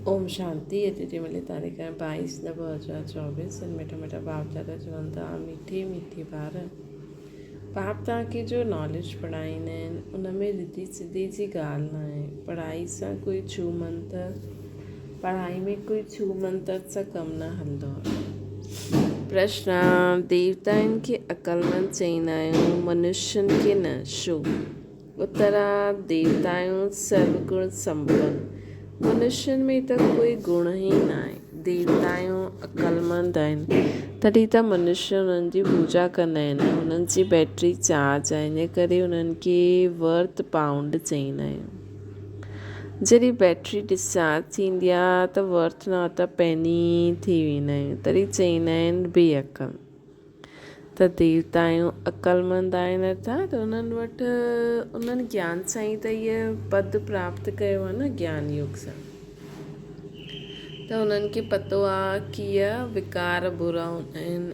اوم شانتي اڄ جي ملي تاريخ آهي 22 نو 2024 سن مٺا مٺا باپ دادا چون ٿا مٺي مٺي ٻار باپ توهان کي جو ناليج پڙهائيندا آهن ان ۾ رڌي سڌي جي ڳالهه نه آهي پڙهائي سان ڪوئي ڇو منتر پڙهائي ۾ ڪوئي ڇو منتر سان ڪم نه هلندو آهي پرشن ديوتائن کي عقلمند چئيندا آهيون منشين کي نه ڇو اترا ديوتائون سرو گڻ سمپن، منشين ۾ ته ڪوئي گڻ ئي ناهي. ديوتائون عقلمند آهن، تڏهن ته منشي انهن جي پوڄا ڪندا آهن ۽ انهن جي بيٽري چارج آهي، ان ڪري انهن کي ورٿ پائونڊ چئيندا آهيون. جڏهن بيٽري ڊسچارج ٿيندي آهي ته ورٿ not a پيني ٿي ويندا آهيون، تڏهن چئيندا آهن بي عقل. ته ديوتائون عقلمند آهن ارٿات انهن وٽ انهن گيان سان ئي ته هيء پد پراپت ڪيو آهي نه گيان يوگ سان ته انهن کي پتو آهي ڪي اهي وڪار برا هوندا آهن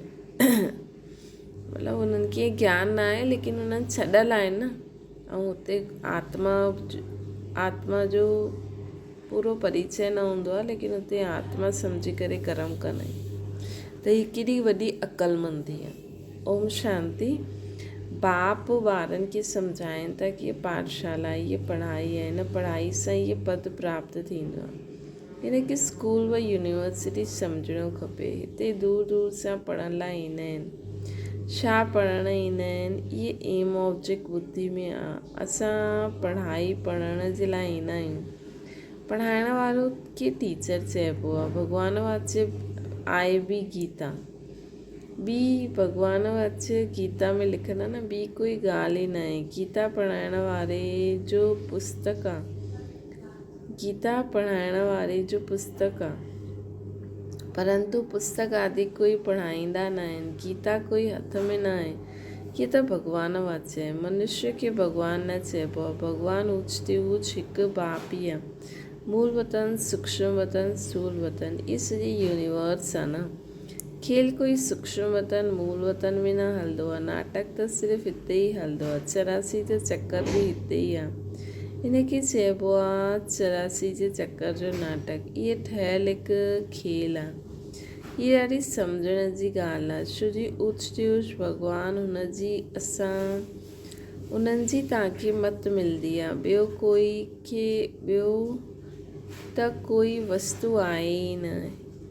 مطلب انهن کي گيان نه آهي ليڪن انهن ڇڏيل آهن نه ۽ هتي آتما آتما جو پورو پريچئه نه هوندو آهي ليڪن اتي آتما سمجهي ڪري ڪرم ڪندا آهن ته هي ڪيڏي وڏي عقلمندي آهي. اوم شانتي باپ ٻارن کي سمجهائين ٿا ڪي هي پاٺشالا آهي هي پڙهائي آهي هن پڙهائي سان هي پد پراپت ٿيندو آهي هن کي اسڪول و يونيورسٽي سمجهڻو کپي هتي دور دور سان پڙهڻ لاء ايندا آهن ڇا پڙهڻ ايندا آهن اهي ايم آبجيڪٽ ٻڌي ۾ آ اسان پڙهائي پڙهڻ جي لاء ايندا آهيون. پڙهائڻ وارو کي ٽيچر چئبو آهي. ڀڳوان واچ آهي به گيتا. ٻي ڀڳوان واچ گيتا ۾ لکندا نه ٻي ڪوئي ڳالهه ئي ناهي. گيتا پڙهائڻ واري جو پستڪ آ. گيتا پڙهائڻ واري جو پستڪ آ. پرنتو پستڪ آدي ڪوئي پڙهائيندا ناهن. گيتا ڪوئي هٿ ۾ ناهي. هيء ته ڀڳوان واچ آهي. منشيه کي ڀڳوان نه چئبو آهي. ڀڳوان اوچ تي اوچ هڪ باپ ئي آهي. مول وطن، سوڪشم وطن، سول وطن، اهي سڄي يونيورس آهي نه. کيل ڪوئي سوڪشم وطن، مول وطن ۾ نه هلندو آهي. ناٽڪ ته صرف هتي ئي هلندو آهي. 84 جو چڪر به هتي ئي آهي. ان کي چئبو آهي 84 جي چڪر جو ناٽڪ. اهي ٺهيل هڪ کيل آهي. هيء ڏاڍي سمجهڻ جي ڳالهه آهي، ڇو جي اوچتيوچ ڀڳوان هن جي اسان انهن جي توهان کي مت ملندي آهي، ٻيو ڪوئي کي ٻيو ته ڪوئي وستو آهي ئي نه.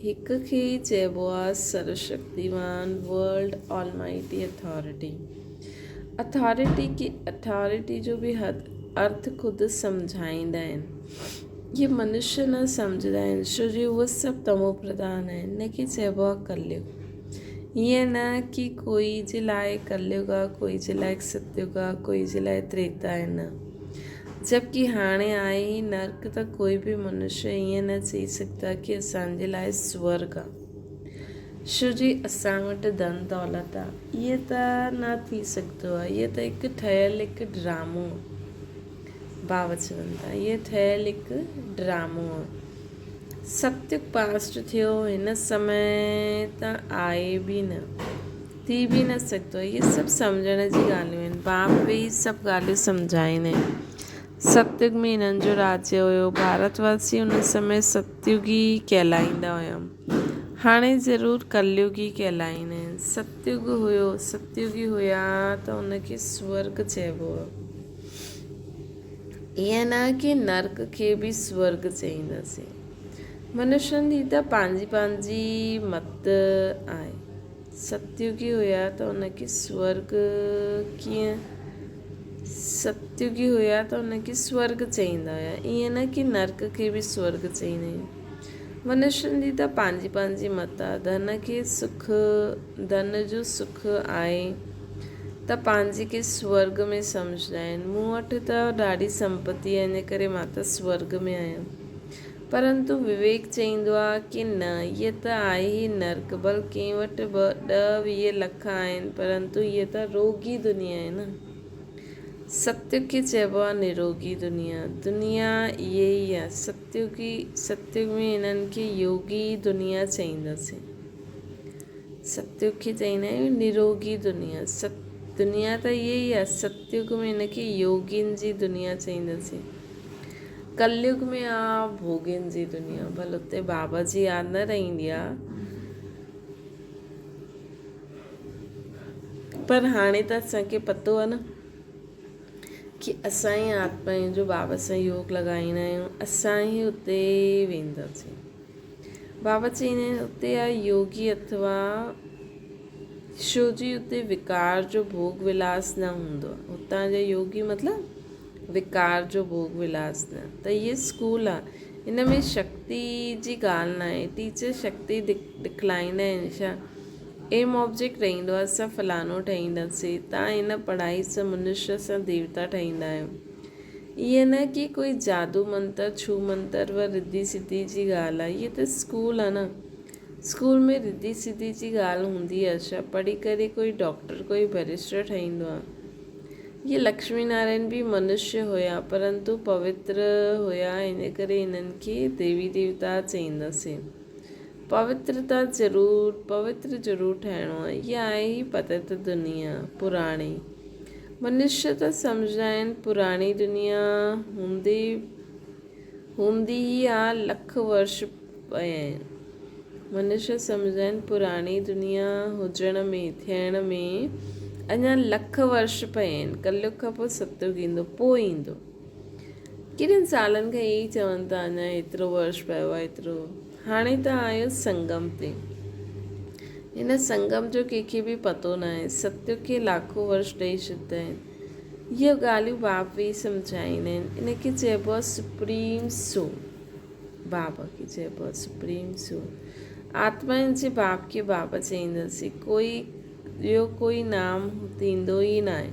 هڪ کي ئي چئبو آهي سروشڪتيوان، ورلڊ آلمائٽي اٿارٽي. اٿارٽي کي اٿارٽي جو به حد ارٿ خود سمجهائيندا آهن. اهي منشيه نه سمجهندا آهن، ڇو جو اهي سڀ تمو پرڌان آهن. ان کي چئبو آهي ڪليگ. ائين نه ڪي ڪوئي جي لاء ڪليگ آهي، ڪوئي جي لاء ستيگ آهي، ڪوئي جي لاء تريتا آهي نه. جبڪه هاڻي آهي ئي نرڪ ته ڪوئي به منشيه ائين نه چئي سگهندا ڪي اسان جي لاء سورڳ آهي. ڇو جي اسان وٽ ڌن دولت آهي. ائين ته نه ٿي سگهندو آهي. اهو ته هڪ ٺهيل هڪ ڊرامو آهي. ڀاء چون ٿا اهي ٺهيل هڪ ڊرامو آ. ستيوگ پاسٽ ٿيو هن سمي ته آهي به نه ٿي به نه سگهندو اهي سڀ سمجهڻ جي ڳالهيون آهن باپ به اهي سڀ ڳالهيون سمجهائيندا آهن ستيوگ ۾ هنن جو راجيه هيو ڀارت واسي ان سمي ستيوگي ڪهلائيندا هيا هاڻي ضرور ڪليوگي ڪهلائيندا آهن ستيوگ هيو ستيوگي هيا ته ان کي سورڳ چئبو هيو. ائين نه ڪي نرڪ کي به سورڳ چئينداسين. منشين جي ته پنهنجي پنهنجي مت آهي. ستيوگي هيا ته ان کي سورڳ ڪيئن ستيوگي هيا ته ان کي سورڳ چئيندا هيا. ائين نه ڪي نرڪ کي به سورڳ چئيندا آهيون. منشين جي ته پنهنجي پنهنجي مت آهي. ڌن کي سک ڌن جو سک آهي. ته پنهنجي کي سورڳ ۾ سمجهندا آهن. مون وٽ ته ڏاڍي سمپتي آهي ان ڪري مان ته سورڳ ۾ آهيان. پرنتو وويڪ چئيندو آهي ڪي نه هيء ته آهي ئي نرڪ ڀل ڪنهن وٽ به ڏهه ويهه لک آهن پرنتو هيء ته روڳي دنيا آهي نه. ستيوگ کي چئبو آهي نروڳي دنيا. دنيا اهي ئي آهي. ستيوگي ستيوگ ۾ هنن کي يوگي دنيا چئينداسين. ستيوگ کي چئيندا آهيون نروڳي دنيا. ست دنيا ته اها ئي آهي. ستيوگ ۾ هن کي يوگين جي دنيا چئينداسين. ڪليگ ۾ آ ڀوڳين جي دنيا. ڀل اتي بابا جي ياد نه رهندي آ. پر هاڻي ته اسان کي پتو آ نه ڪي اسان ئي آتما آهيون جو بابا سان يوگ لڳائيندا آهيون اسان ئي اتي وينداسين. بابا چئيندا آهن اتي آ يوگي اٿوا شو جي اتي وڪار جو ڀوڳ ولاس نه هوندو آ. اتان جا يوگي مطلب وڪار جو ڀوڳ ولاس نه ته هيء اسڪول آ هن ۾ شڪتي جي ڳالهه ناهي ٽيچر شڪتي ڏکلائيندا آهن ڇا ايم آبجيڪٽ رهندو آ اسان فلاڻو ٺهينداسين تان هن پڙهائي سان منشيء سان ديوتا ٺهيندا آهيو ائين نه ڪي ڪوئي جادو منتر ڇو منتر و رڌي سڌي جي ڳالهه آ هيء ته اسڪول آ نه اسڪول ۾ رڌي سڌي جي ڳالهه هوندي آ ڇا پڙهي ڪري ڪوئي ڊاڪٽر ڪوئي بئريسٽر ٺهيندو آ اهي لڪشمي نارائڻ به منشيه هيا پرنتو پوتر هيا ان ڪري انهن کي ديوي ديوتا چئينداسين. پوترتا ضرور پوتر ضرور ٺهڻو آهي. اها آهي ئي پتت دنيا پراڻي. منشيه ته سمجهندا آهن پراڻي دنيا هوندي هوندي ئي آ لک ورش پيا آهن. منشيه سمجهندا آهن پراڻي دنيا هجڻ ۾ ٿيڻ ۾ اڃا لک ورش پيا آهن. ڪليگ کان پوء ستيگ ايندو پوء ايندو. ڪيڏن سالن کان ائين ئي چون ٿا اڃا ايترو ورش پيو آهي ايترو. هاڻي ته آيو سنگم تي. هن سنگم جو ڪنهن کي به پتو ناهي. ستيگ کي لاکو ورش ڏئي ڇڏيندا آهن. اهي ڳالهيون باپ ويهي سمجهائيندا آهن. ان کي چئبو آهي سپريم سول. بابا کي چئبو آهي سپريم سول. آتمائن جي باپ کي بابا چئينداسين. ڪوئي ٻيو ڪوئي نام ٿيندو ئي ناهي.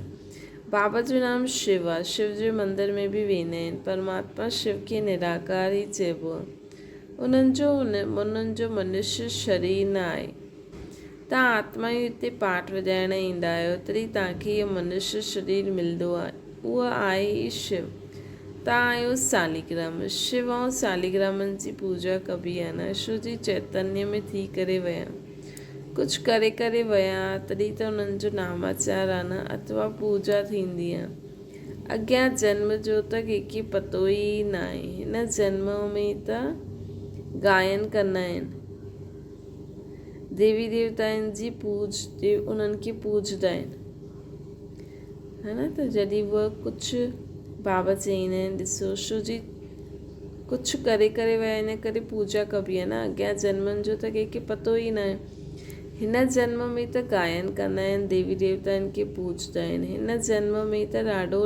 بابا جو نام شو آهي. شو جي مندر ۾ به ويندا آهن. پرماتما شو کي نراڪار ئي چئبو آهي. انهن جو انهن جو منشيه شرير نه آهي. توهان آتمائون هتي پاٺ وڄائڻ ايندا آهيو، تڏهن توهان کي اهو منشيه شرير ملندو آهي. اهو آهي ئي شو. توهان آهيو ساليگرام. شو ۽ ساليگرامن جي پوڄا ڪبي آهي نه؟ شو جي چيتنيه ۾ ٿي ڪري ويا. ڪجهه ڪري ڪري ويا، تڏهن ته انهن جو ناماچار آهي نه؟ اٿوا پوڄا ٿيندي آهي. اڳيان جنم جو ته ڪنهن کي پتو ئي ناهي. هن جنم ۾ ته گائن ڪندا آهن. ديوي ديوتائن جي پوڄ انهن کي پوڄندا آهن ها نه ته جڏهن هوء ڪجهه بابا چئيندا آهن ڏسو شو جي ڪجهه ڪري ڪري ويا ان ڪري پوڄا ڪبي آهي نه اڳيان جنمن جو ته ڪنهن کي پتو ئي ناهي هن جنم ۾ ته گائن ڪندا آهن ديوي ديوتائن کي پوڄندا آهن هن جنم ۾ ته ڏاڍو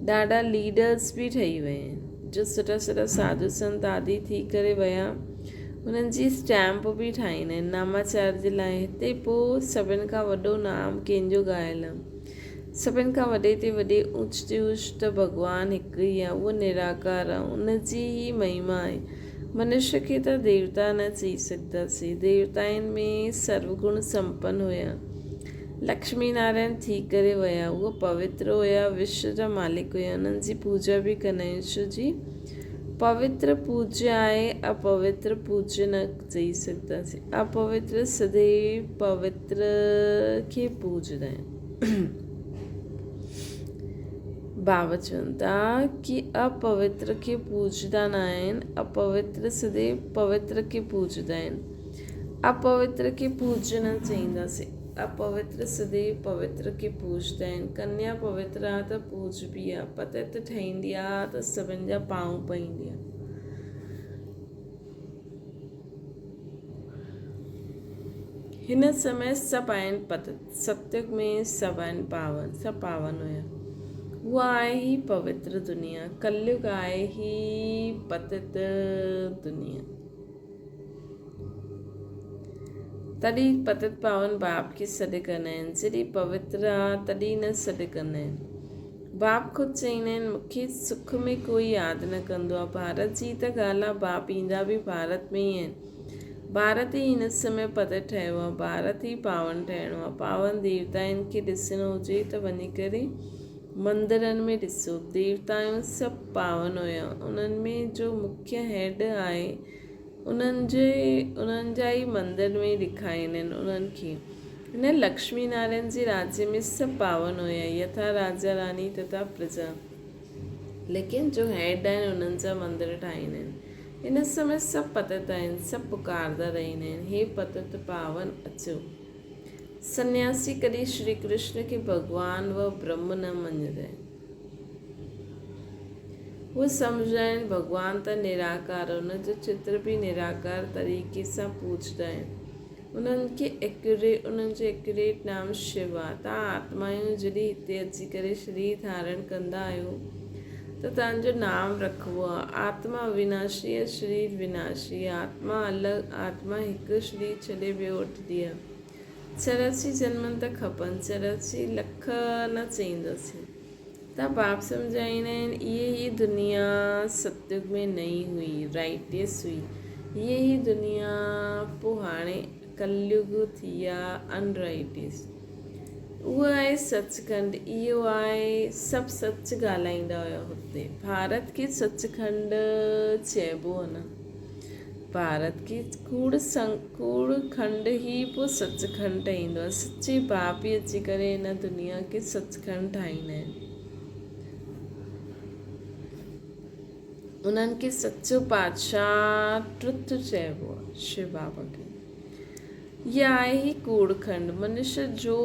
ڏاڍا ليڊرس به ٺهي ويا آهن جو سٺا سٺا ساڌو سنت آدي ٿي ڪري ويا انهن جي اسٽيمپ به ٺاهيندا آهن ناماچار جي لاء هتي پوء سڀن کان وڏو نام ڪنهن جو ڳايل آهي سڀن کان وڏي تي وڏي اوچ تي اوچ ته ڀڳوان هڪ ئي آهي اهو نراڪار آهي ان جي ئي مهما آهي منشيه کي ته ديوتا نه چئي سگهنداسين ديوتائن ۾ سروگڻ سمپن هيا لڪشمي نارائڻ ٿي ڪري ويا. اهي پوتر هيا، وشو جا مالڪ هيا. انهن جي پوڄا به ڪندا آهيون. شو جي پوتر پوڄا آهي، اپوتر پوڄا نه چئي سگهنداسين. اپوتر سديو پوتر کي پوڄندا آهن. بابا چون ٿا ڪي اپوتر کي پوڄندا نه آهن، اپوتر سديو پوتر کي پوڄندا آهن. اپوتر کي پوڄ نه چئينداسين. اپوتر سديو پوتر کي پوڄندا آهن. ڪنيا پوتر آ ته پوڄبي آ. پتت ٺهيندي آ ته سڀن جا پانء پئيندي آ. هن سمي سڀ آهن پتت. ستيگ ۾ سڀ آهن پاون. سڀ پاون هيا. اها آهي هي پوتر دنيا. ڪليگ آهي هي پتت دنيا. تڏهن پتت پاون باپ کي سڏ ڪندا آهن. جڏهن پوتر آ تڏهن نه سڏ ڪندا آهن. باپ خود چئيندا آهن مون کي سک ۾ ڪوئي ياد نه ڪندو آ. ڀارت جي ته ڳالهه آ باپ ايندا به ڀارت ۾ ئي آهن. ڀارت ئي هن سمي پتت ٺهيو آ. ڀارت ئي پاون ٺهڻو آ. پاون ديوتائن کي ڏسڻو هجي ته وڃي ڪري مندرن ۾ ڏسو. ديوتائون سڀ پاون هيا. انهن ۾ جو مکيه هيڊ آهي انهن جي انهن جا ئي مندر ۾ ڏيکاريندا آهن انهن کي. هن لڪشمي نارائڻ جي راجيه ۾ سڀ پاون هيا. يٿا راجا راني تٿا پرجا. ليڪن جو هيڊ آهن انهن جا مندر ٺاهيندا آهن. هن سمي سڀ پتت آهن، سڀ پڪاردا رهندا آهن، هي پتت پاون اچو. سنياسي ڪڏهن شري ڪرشن کي ڀڳوان و برهم نه مڃيندا آهن. هو سمجهندا آهن ڀڳوان ته نراڪار ان جو چتر به نراڪار طريقي سان پوڄندا آهن. انهن کي ايڪيوريٽ انهن جو ايڪيوريٽ نام شو آهي. توهان آتمائون جڏهن هتي اچي ڪري شرير ڌارڻ ڪندا آهيو ته توهان جو نام رکبو آهي. آتما اويناشي آهي شرير وناشي آهي. آتما الڳ آتما هڪ شرير ڇڏي ٻيو وٺندي آهي. 84 جنمن ته کپن 84 لک نه چئينداسين. ته باپ سمجهائيندا آهن اهي هي دنيا ستيگ ۾ نئين هئي رائٽيس هئي هيء هي دنيا پوء هاڻي ڪليگ ٿي آ ان رائٽيس اهو آهي سچ کنڊ اهو آهي سڀ سچ ڳالهائيندا هيا هتي ڀارت کي سچ کنڊ چئبو هو نه ڀارت کي ڪوڙ سنگ ڪوڙ کنڊ ئي پوء سچ کنڊ ٺهيندو آهي. سچي باپ ئي اچي ڪري هن دنيا کي سچ کنڊ ٺاهيندا آهن. انهن کي سچو بادشاهه ٽرٿ چئبو آهي شو بابا کي. هي آهي ئي ڪوڙ کنڊ. منش جو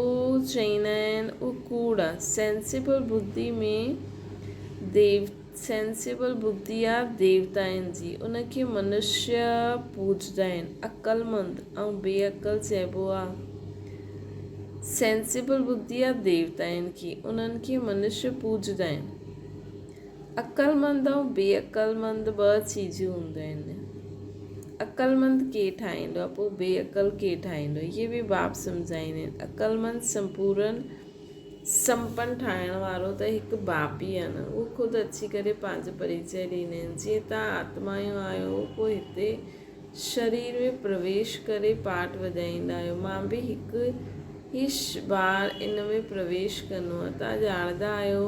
چئيندا آهن اهو ڪوڙ آهي. سينسيبل ٻڌي ۾ ديو سينسيبل ٻڌي آ ديوتائن جي، ان کي منشيه پوڄندا آهن. عقلمند ۽ بي عقل چئبو آ. سينسيبل ٻڌي آ ديوتائن کي، انهن کي منشيه پوڄندا آهن. عقلمند ۽ بي عقلمند ٻه چيزون هونديون آهن. عقلمند ڪير ٺاهيندو آ، پوء بي عقل ڪير ٺاهيندو آ؟ اهي به باب سمجهائيندا آهن. عقلمند سمپورن سمپن ٺاهڻ وارو ته هڪ باپ ئي آهي نه، اهو خود اچي ڪري پنهنجو پريچئه ڏيندا آهن. جيئن توهان آتمايون آهيو، پوء هتي شرير ۾ پرويش ڪري پاٺ وڄائيندا آهيو. مان به هڪ ئي بار ان ۾ پرويش ڪندو آهيان. توهان ڄاڻندا آهيو،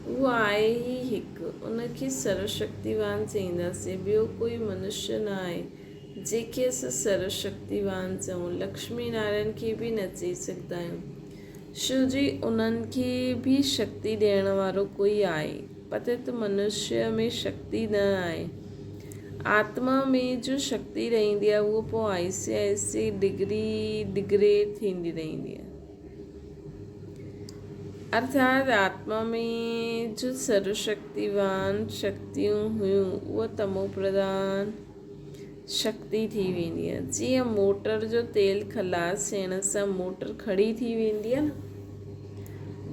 اهو آهي ئي هڪ، ان کي سروشڪتيوان چئينداسين، ٻيو ڪوئي منشيه نه آهي. جنهن کي اسان سروشڪتيوان چئون، لڪشمي نارائڻ کي به نه چئي سگهندا آهيون. شو جي انهن کي به شڪتي ڏيڻ وارو ڪوئي آهي. پتت منشيه ۾ شڪتي نه آهي. آتما ۾ جو شڪتي رهندي آهي اهو پوء آهستي آهستي ڊگري ڊگريڊ ٿيندي رهندي آهي. ارٿات آتما ۾ جو سروشڪتيوان شڪتيون هيون اهو تمو پرڌان شڪتي ٿي ويندي آهي. جيئن موٽر جو تيل خلاص ٿيڻ سان موٽر کڙي ٿي ويندي آهي نه.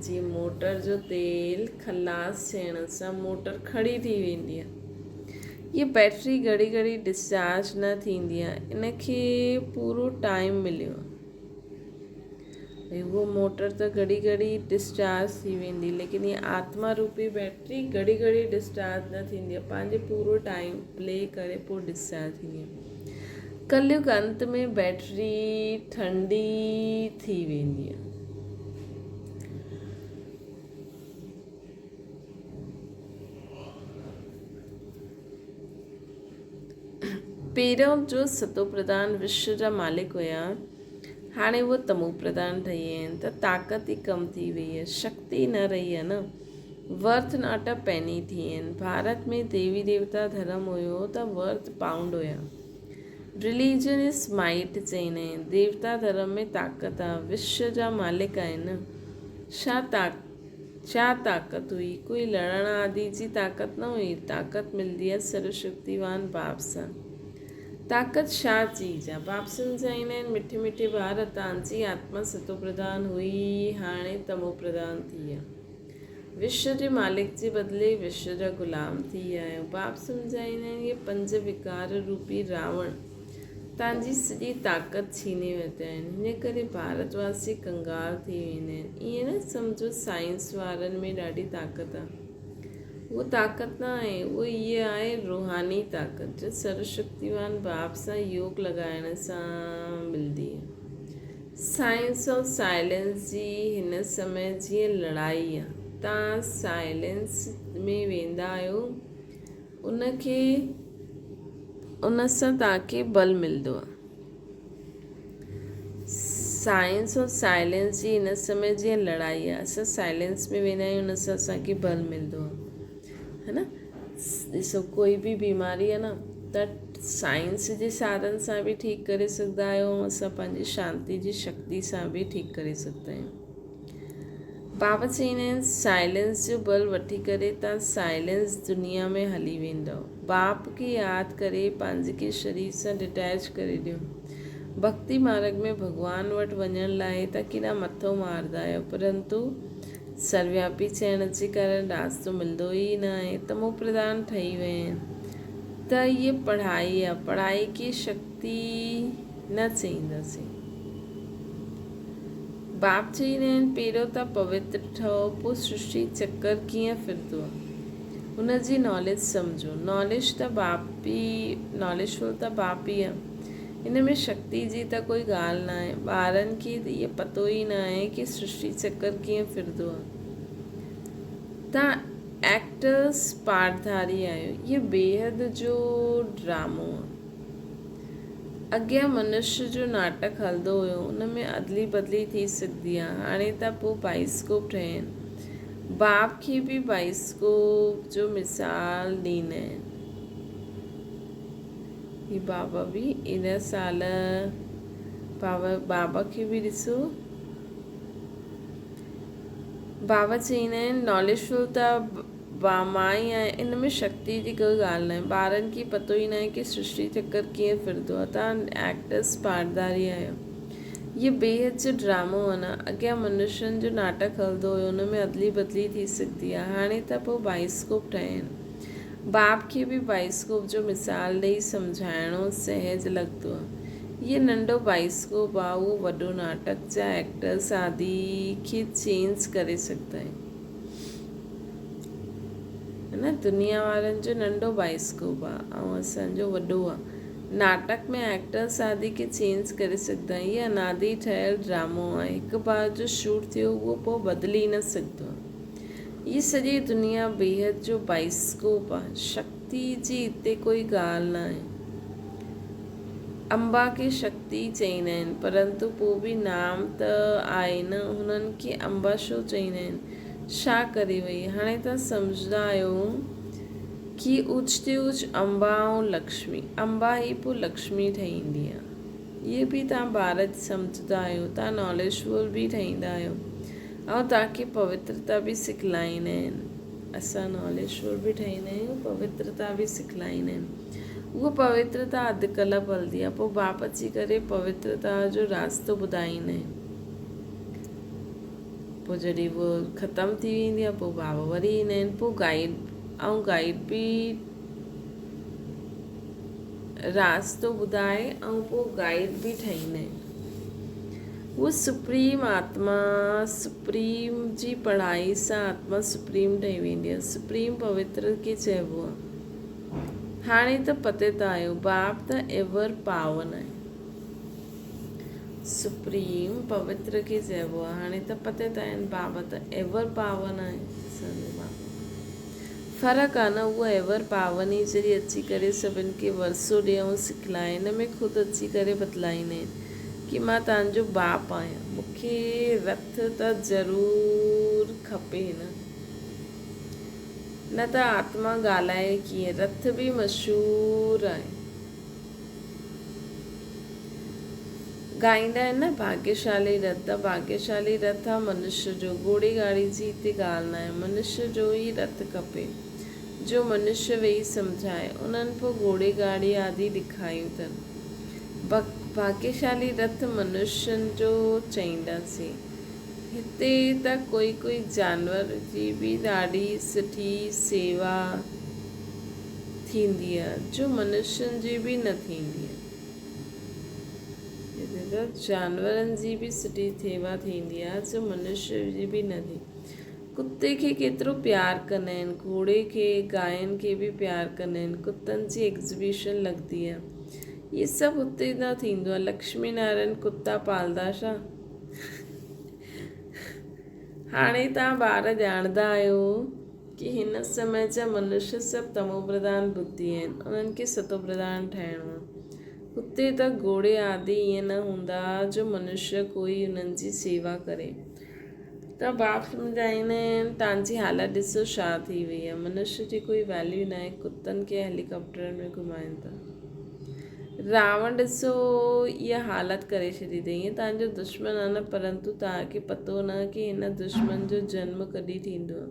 جيئن موٽر جو تيل خلاص ٿيڻ سان موٽر کڙي ٿي ويندي آهي. هيء بيٽري گهڙي گهڙي ڊسچارج نه ٿيندي آهي. ان کي پورو ٽائيم مليو آهي. ڀئي هوء موٽر ته گهڙي گهڙي ڊسچارج ٿي ويندي ليڪن هيء آتما روپي بيٽري گهڙي گهڙي ڊسچارج نه ٿيندي آهي پنهنجي پورو ٽائيم پلي ڪري پوء ڊسچارج ٿيندي آهي ڪليگ انت ۾ بيٽري ٺنڊي ٿي ويندي آهي. پهريون جو ستو پرڌان وشو جا مالڪ هيا، هاڻي اهي تمو پرڌان ٺهي ويا آهن ته طاقت ئي ڪم ٿي وئي آهي، شڪتي نه رهي آهي نه. ورٿ not a پيني ٿي آهن. ڀارت ۾ ديوي ديوتا ڌرم هيو ته ورٿ پائونڊ هيا. رليجن از مائيٽ چئيندا آهن. ديوتا ڌرم ۾ طاقت آهي، وشو جا مالڪ آهن نه. ڇا ڇا طاقت هئي؟ ڪوئي لڙڻ آدي جي طاقت نه هئي. طاقت ملندي آهي سروشڪتيوان باپ سان. طاقت ڇا چيز آهي؟ باپ سمجهائيندا آهن، مٺي مٺي ٻار، تان جي آتما ستوپرڌان هئي، هاڻي تموپرڌان ٿي آهي. وشو جي مالڪ جي بدلي وشو جا غلام ٿي ويا آهيو. باپ سمجهائيندا آهن، اهي پنج وڪار روپي راوڻ توهان جي سڄي طاقت ڇيني ورتا آهن. هن ڪري ڀارت واسي ڪنگال ٿي ويندا آهن. ائين نه سمجهو سائنس وارن ۾ ڏاڍي طاقت آهي. اهو طاقت نه آهي، اهو هيء آهي روحاني طاقت جو سروشڪتيوان باپ سان يوگ لڳائڻ سان ملندي آهي. سائنس ۽ سائلنس جي هن سمي جيئن لڙائي آ. توهان سائلنس ۾ ويندا آهيو ان کي ان سان توهان کي بل ملندو آ. سائنس ۽ سائلنس جي هن سمي جيئن لڙائي آ. اسان سائلنس ۾ ويندا آهيون ان سان اسان کي بل ملندو آ. هي نه ڏسو ڪوئي به بيماري آهي نه ته سائنس جي ساڌن سان به ٺيڪ ڪري سگهندا آهيو ۽ اسان پنهنجي شانتي جي شڪتي سان به ٺيڪ ڪري سگهندا آهيون. بابا چئيندا آهن سائلنس جو بل وٺي ڪري تان سائلنس دنيا ۾ هلي ويندؤ. باپ کي ياد ڪري پنهنجي کي شرير سان ڊٽيچ ڪري ڏيو. ڀڳتي مارڳ ۾ ڀڳوان وٽ وڃڻ لاء ته ڪيڏا مٿو ماردا آهيو پرنتو سروياپي چئڻ جي ڪارڻ راستو ملندو ئي نه آهي. تمو پرڌان ٺهي ويا آهن ته هيء پڙهائي آهي، پڙهائي کي شڪتي نه چئينداسين. باپ چئيندا آهن پهريون ته پوتر ٺهو پوء سرشٽي چڪر ڪيئن ڦرندو آهي ان جي ناليج سمجهو. ناليج ته باپ ئي ناليجفل ته باپ ئي آهي. ان ۾ شڪتي جي ته ڪوئي ڳالهه ناهي. ٻارن کي ته اهو پتو ئي ناهي ڪي سرشٽي چڪر ڪيئن ڦرندو آهي. توهان ايڪٽرس پاٺڌاري آهيو. اهو بيحد جو ڊرامو آهي. اڳيان منشي جو ناٽڪ هلندو هيو. ان ۾ ادلي بدلي ٿي سگهندي آهي. هاڻي ته پوء بائيسڪوپ ٺهيا آهن. باپ کي به بائيسڪوپ جو مثال ڏيندا آهن. هي بابا به ايڏا سال بابا بابا کي به ڏسو بابا چئيندا آهن ناليجفل ته مان ئي آهيان ان ۾ شڪتي جي ڪوئي ڳالهه ناهي ٻارن کي پتو ئي ناهي ڪي سرشٽي چڪر ڪيئن ڦرندو آهي تان ايڪٽرس پارداري آهيو هي بيحد جو ڊرامو آهي نه اڳيان منشين جو ناٽڪ هلندو هيو ان ۾ ادلي بدلي ٿي سگهندي آهي هاڻي ته پوء بائيسڪوپ ٺهيا آهن باپ کي به بائيسڪوپ جو مثال ڏئي سمجهائڻو سهج لڳندو آ. هيء ننڍو بائيسڪوپ آ، اهو وڏو ناٽڪ جا ايڪٽرس آدي کي چينج ڪري سگهندا آهن. نه دنيا وارن جو ننڍو بائيسڪوپ آ ۽ اسان جو وڏو آ. ناٽڪ ۾ ايڪٽرس آدي کي چينج ڪري سگهندا آهن. هيء انادي ٺهيل ڊرامو آ. هڪ بار جو شوٽ ٿيو اهو پوء بدلي نه سگهندو آ. هيء سڄي دنيا بيحد جو بائيسڪوپ آ. شڪتي جي هتي ڪوئي ڳالهه ناهي. امبا کي شڪتي چئيندا آهن، پرنتو پوء به نام ته آهي نه. هنن کي امبا ڇو چئيندا آهن؟ ڇا ڪري وئي؟ هاڻي توهان سمجهندا آهيو ڪي اوچ تي اوچ امبا ۽ لڪشمي. امبا ئي پوء لڪشمي ٺهيندي آ. اهي به توهان ٻار سمجهندا آهيو، توهان ناليجفل به ٺهيندا آهيو ۽ توهان کي پوترتا به سکلائيندا آهن. اسان ناليجفل به ٺهيندا آهيون، پوترتا به سکلائيندا آهن. اها پوترتا اڌ ڪلپ هلندي آهي، پوء باپ اچي ڪري پوترتا جو راستو ٻڌائيندا آهن. پوء جڏهن اهو ختم ٿي ويندي آهي، پوء بابا وري ايندا آهن، پوء گائيڊ ۽ گائيڊ به راستو ٻڌائي ۽ پوء گائيڊ به ٺهيندا آهن. هو سپريم آتما، سپريم جي پڙهائي سان آتما سپريم ٺهي ويندي آهي. سپريم پوتر کي چئبو آهي. هاڻي ته پتيت آهيو، باپ ته ايور پاون آهي. سپريم پوتر کي چئبو آهي. هاڻي ته پتيت آهن، بابا ته ايور پاون آهي. اسان جو بابا. فرق آ نه اهو ايور پاون ئي جڏهن اچي ڪري سڀن کي ورثو ڏي ۽ سکلائي ان ۾ خود اچي ڪري بتلائيندا آهن ڪي مان توهان جو باپ آهيان مون کي رٿ ته ضرور کپي نه نه ته آتما ڳالهائي ڪيئن رٿ به مشهور آهي. ڳائيندا آهن نه ڀاگيشالي رٿ ته ڀاگيشالي رٿ آ منشيء جو، گهوڙي گاڙي جي هتي ڳالهه ناهي، منشيء جو ئي رٿ کپي، جو منشيء ويهي سمجهائي. انهن پوء گهوڙي گاڙي آدي ڏکايون اٿن. ڀاگيشالي رٿ منشين جو چئينداسين. هتي ته ڪوئي ڪوئي جانور جي به ڏاڍي سٺي سيوا ٿيندي آ، جو منشين جي به نه ٿيندي آ. هتي ته جانورن جي به سٺي سيوا ٿيندي آ، جو منشي جي به نه ٿيندي. ڪتي کي ڪيترو پيار ڪندا آهن، گهوڙي کي، گاين کي به پيار ڪندا آهن، ڪتن جي ايگزيبيشن لڳندي آ. اهي سڀ هتي نه ٿيندو آ. لڪشمي نارائڻ ڪتا پالدا ڇا؟ هاڻي توهان ٻار ڄاڻندا آهيو ڪي هن سمي جا منشي سڀ تموپرڌان ٻڌي آهن، انهن کي ستوپرڌان ٺاهڻو آهي. هتي ته گهوڙي آدي ائين نه هوندا جو منشي ڪوئي انهن جي سيوا ڪري. ته باپ سمجهائيندا آهن توهان جي حالت ڏسو ڇا ٿي وئي آهي منش جي ڪوئي ويليو ناهي ڪتن کي هيليڪاپٽرن ۾ گهمائين ٿا راوڻ ڏسو اها حالت ڪري ڇڏي اٿئي ائين توهان جو دشمن آهي نه پرنتو توهان کي پتو نه ڪي هن دشمن جو جنم ڪڏهن ٿيندو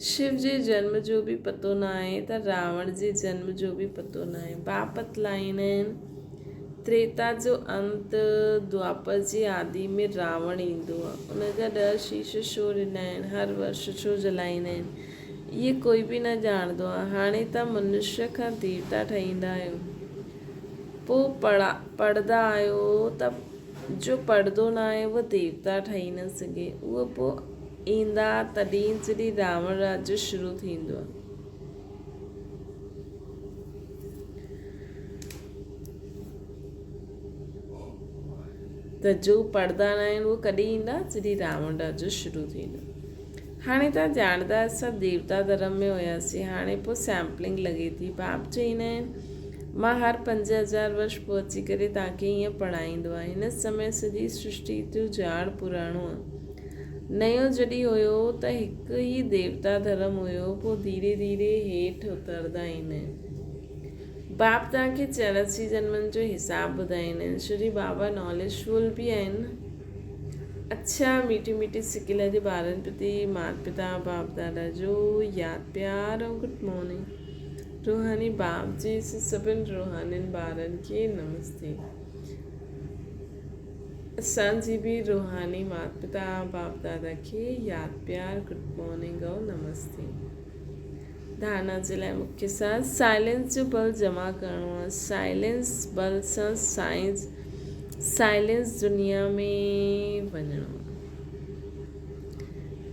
شو جي جنم جو به پتو نه آهي ته راوڻ جي جنم جو به پتو نه آهي. باپ بتلائيندا آهن تريتا جو انت دوآپر جي آدي ۾ راوڻ ايندو آهي. ان جا ڏهه شيش ڇو ڏنا آهن، هر ورش ڇو جلائيندا آهن، اهي ڪوئي به نه ڄاڻندو آهي. هاڻي توهان منشيه کان ديوتا ٺهيندا آهيو. پوء پڙهندا آهيو ته جو پڙهندو نه آهي اهو ديوتا ٺهي نه سگهي. اهو پوء ايندا تڏهن جڏهن راوڻ راڄ شروع ٿيندو. ته جو پڙهندا نه آهن اهو ڪڏهن ايندا جڏهن راوڻ راڄ شروع ٿيندو. هاڻي توهان ڄاڻندا اسان ديوتا ڌرم ۾ هياسين هاڻي پوء سيمپلنگ لڳي ٿي. باپ چئيندا آهن مان هر 5000 ورش پوء اچي ڪري توهان کي ائين پڙهائيندو آهيان. هن سمي سڄي سرشٽي جو ڄاڻ پراڻو آهي. نيو جڏهن هيو ته هڪ ئي ديوتا ڌرم هيو پوء ڌيري ڌيري هيٺ اتردا ايندا آهن. باپ توهان کي 84 جنمن جو حساب ٻڌائيندا آهن. شري بابا ناليج فل به آهن نه. اڇا ميٺي ميٺي سڪيل جي ٻارن پرتي مات پتا باپ دادا جو ياد پيار ۽ گڊ مارننگ. روحاني باپ جي سڀن روحانين ٻارن کي نمستي. اسان جي به روحاني مات پتا باپ دادا کي ياد پيار گڊ مارننگ ۽ نمستي. ڌارنا جي لاء مکيه ساز سائلينس جو بل جمع ڪرڻو آهي. سائلينس بل سان سائنس سائلينس دنيا ۾ وڃڻو آهي.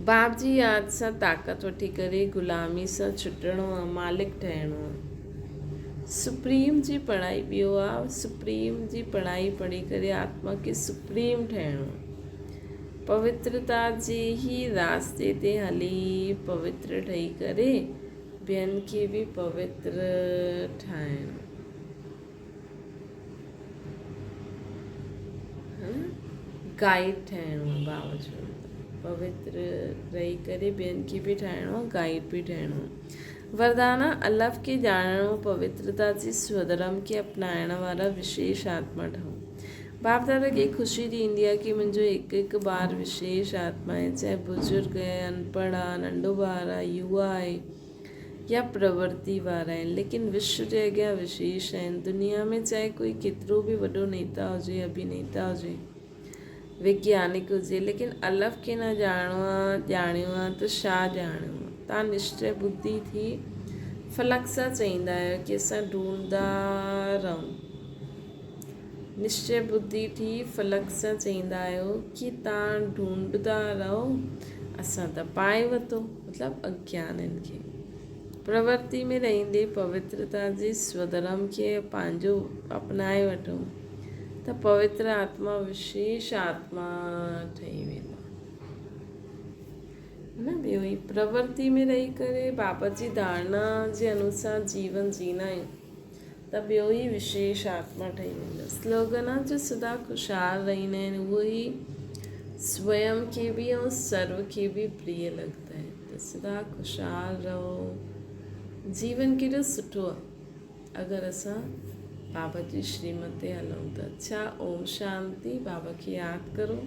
باپ جي ياد سان طاقت وٺي ڪري غلامي سان ڇٽڻو آهي، مالڪ ٺهڻو آهي. سپريم جي پڙهائي ٻيو آهي، سپريم جي پڙهائي پڙهي ڪري آتما کي سپريم ٺهڻو آهي. پوترتا جي ئي راستي تي هلي پوتر ٺهي ڪري ٻين کي به پوتر ٺاهڻو. گائيڊ ٺهڻو آهي ڀاء جو پوتر رهي ڪري ٻين کي به ٺاهڻو آهي گائيڊ به ٺهڻو آهي. وردان الف کي ڄاڻڻو پوترتا جي سوڌرم کي اپنائڻ وارا وشيش آتما ٺهون. باپ دادا کي خوشي ٿيندي آهي ڪي منهنجو هڪ هڪ ٻار وشيش آتما آهي چاهي بزرگ آهي، انپڙهه آهي، ننڍو ٻار آهي، يووا آهي يا پرورتي وارا آهن ليڪن وشو جي اڳيان وشيش آهن. دنيا ۾ چاهي ڪوئي ڪيترو به وڏو نيتا هجي، اڀينيتا هجي، وگيانڪ هجي ليڪن الف کي نه ڄاڻڻو آ، ڄاڻيو آ ته ڇا ڄاڻيو آ. تان نشچي ٻڌي ٿي فلڪ سان چئيندا آهيو ڪي اسان ڍونڍدا رهون. نشچي ٻڌي ٿي فلڪ سان چئيندا آهيو ڪي تان ڍونڍدا رهو اسان ته پائي وتو مطلب اگيانين کي. پرورتي ۾ رهندي پوترتا جي سوڌرم کي پنهنجو اپنائي وٺو. ته پوتر آتما وشيش آتما ٺهي ويندو. نه ٻيو هي پرورتي ۾ رهي ڪري بابا جي ڌارڻا جي انوسار جيون جيندا آهيون ته ٻيو ئي وشيش آتما ٺهي ويندو. سلوگن آ جو سدا خوشحال رهندا آهن اهو ئي سويم کي به ۽ سرو کي به پريه لڳندا آهن ته سدا خوشحال رهو. جيون ڪيڏو سٺو آ. اگر اسان بابا جي شريمت تي هلون ته. اڇا اوم شانتي بابا کي ياد ڪرو.